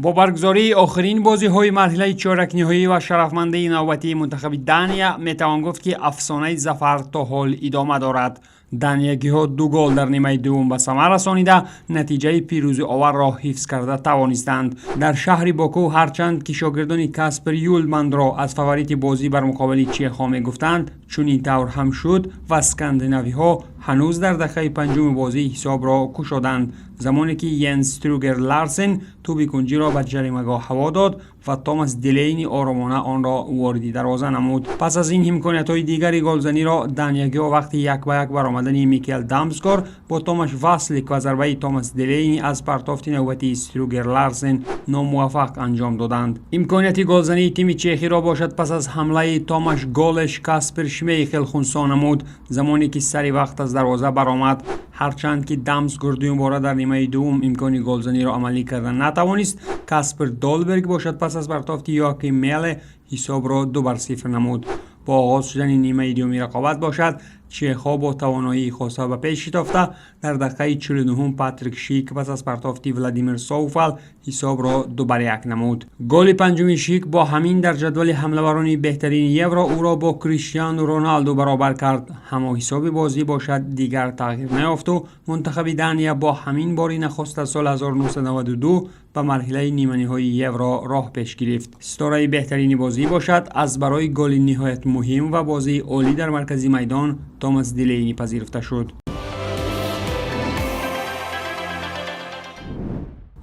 Бо баргузории охирин бозиҳои марҳилаи чоракниҳоӣ ва шарафмандии навбатии мунтахаби Дания метавон гуфт, ки афсонаи зафар то ҳол идома дорад. Даниягиҳо ду гол дар нимаи дуввум ба самар расонида, натиҷаи пирӯзиоварро ҳифз карда тавонистанд. Дар шаҳри Боку, ҳарчанд ки шогирдони Каспер Юлмандро аз фаворити бозӣ бар муқобили чехҳо мегуфтанд, чунин тавр ҳам шуд ва скандинавиҳо ҳанӯз дар дақиқаи панҷуми бозӣ ҳисобро кушоданд, замоне ки Йенс Стрюгер Ларсен тӯби кунҷиро ба ҷаримагоҳ ҳаво дод ва Томас Дилейни оромона онро вориди дарвоза намуд. Пас аз ин имкониятҳои дигари голзаниро даниягиҳо вақти як ба як баромадани Микел Дамсгор бо Томаш Васлик ва зарбаи Томас Дилейни аз партофти навбатии Стрюгер Ларсен номуваффақ анҷом доданд. Имконияти голзании тими чехиро бошад, пас аз ҳамлаи Томаш Голеш Каспер Шмейхел хунсо намуд, замоне ки сари вақт аз дарвоза баромад. Ҳарчанд ки Дамсгор дуюмбора дар нимаи дуввум имкони голзаниро амалӣ карда натавонист, Каспер Долберг бошад, пас аз партофти Йоаким Меле ҳисобро 2-0 намуд. Бо оғоз шудани нимаи дуюми рақобат бошад, чехҳо бо тавоноии хоса ба пеш шитофта, дар дақиқаи 49-ум Патрик Шик пас аз партофти Владимир Соуфал ҳисобро 2-1 намуд. Голи панҷуми Шик бо ҳамин дар ҷадвали ҳамлаварони беҳтарини Евро ӯро бо Криштиану Роналду баробар кард. Ҳамо ҳисоби бозӣ бошад, дигар тағйир наёфту мунтахаби Дания бо ҳамин бори нахуст аз соли 1992 ба марҳилаи ниманиҳои Евро роҳ пеш гирифт. Ситораи беҳтарини бозӣ бошад, аз барои голи ниҳоят муҳим ва бозии олӣ дар маркази майдон Томас Дилейни пазируфта шуд.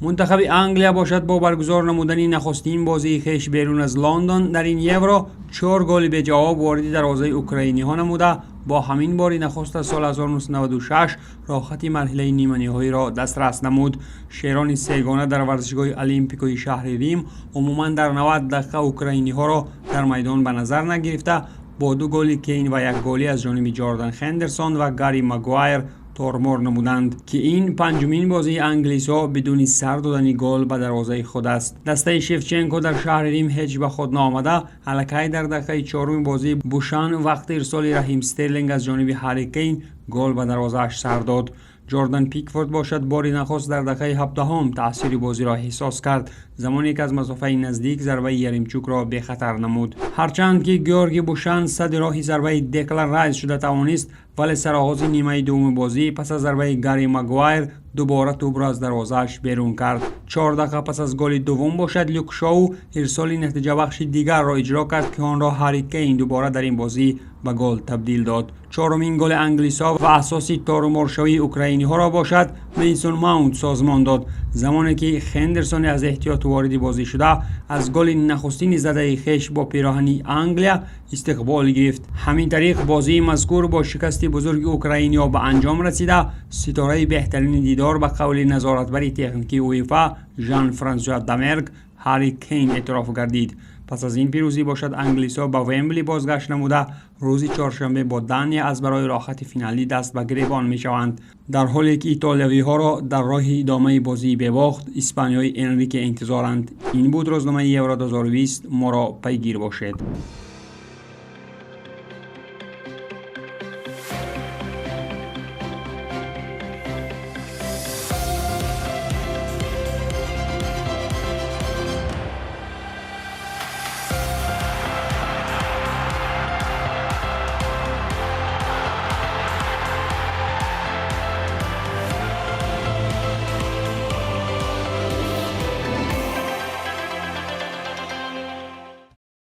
Мунтахаби Англия бошад, бо баргузор намудани нахустин бозии хеш берун аз Лондон дар ин Евро, чор голи беҷавоб вориди дарвозаи украиниҳо намуда, бо ҳамин бори нахуст аз соли 1996 роҳхати марҳилаи ниманиҳоиро дастрас намуд. Шерони сегона дар варзишгоҳи Олимпикои шаҳри Рим умуман дар 90 дақиқа украиниҳоро дар майдон ба назар нагирифта, бо ду голи Кейн ва як голӣ аз ҷониби Ҷордан Хендерсон ва Гарри Магуайр тормор намуданд, ки ин панҷумин бозии англисҳо бидуни сар додани гол ба дарвозаи худ аст. Дастаи Шевченко дар шаҳри Рим ҳеҷ ба худ наомада, аллакай дар дақиқаи чоруми бозӣ Бушан вақти ирсоли Раҳим Стерлинг аз ҷониби Ҳарри Кейн гол ба дарвозааш сар дод. Ҷордан Пикфорд бошад, бори нахуст дар дақиқаи 17-ҳум таъсири бозиро эҳсос кард, замоне ки аз масофаи наздик зарбаи Яремчукро бехатар намуд. Ҳарчанд ки Георги Бушан садди роҳи зарбаи Деклан Райс шуда тавонист, вале сароғози нимаи дуввуми бозӣ пас аз зарбаи Гарри Магуайр дубора тӯбро аз дарвозааш берун кард. 4 дақиқа пас аз голи дуввум бошад, Люк Шоу ирсоли натиҷабахши дигарро иҷро кард, ки онро Ҳарри Кейн дубора дар ин бозӣ ба гол табдил дод. Чорумин голи англисҳо ва асоси торуморшавии украиниҳоро бошад, Мейсон Маунт созмон дод, замоне ки Хендерсони аз эҳтиёт вориди бозӣ шуда аз голи нахустини задаи хеш бо пироҳани Англия истиқбол гирифт. Ҳамин тариқ бозии мазкур бо шикасти бузурги украиниҳо ба анҷом расида, ситораи беҳтарини дидор ба қавли назоратбари техникии УЕФА Жан Франсуа Дамерг Ҳарри Кейн эътироф гардид. Пас аз ин пирӯзӣ бошад, англисҳо ба Вембли бозгашт намуда, рӯзи чоршанбе бо Дания аз барои роҳхати финалӣ даст ба гиребон мешаванд, дар ҳоле ки итолиявиҳоро дар роҳи идомаи бозии бебохт испаниёи Энрике интизоранд. Ин буд рӯзномаи Евро 2020. Моро пайгир бошед.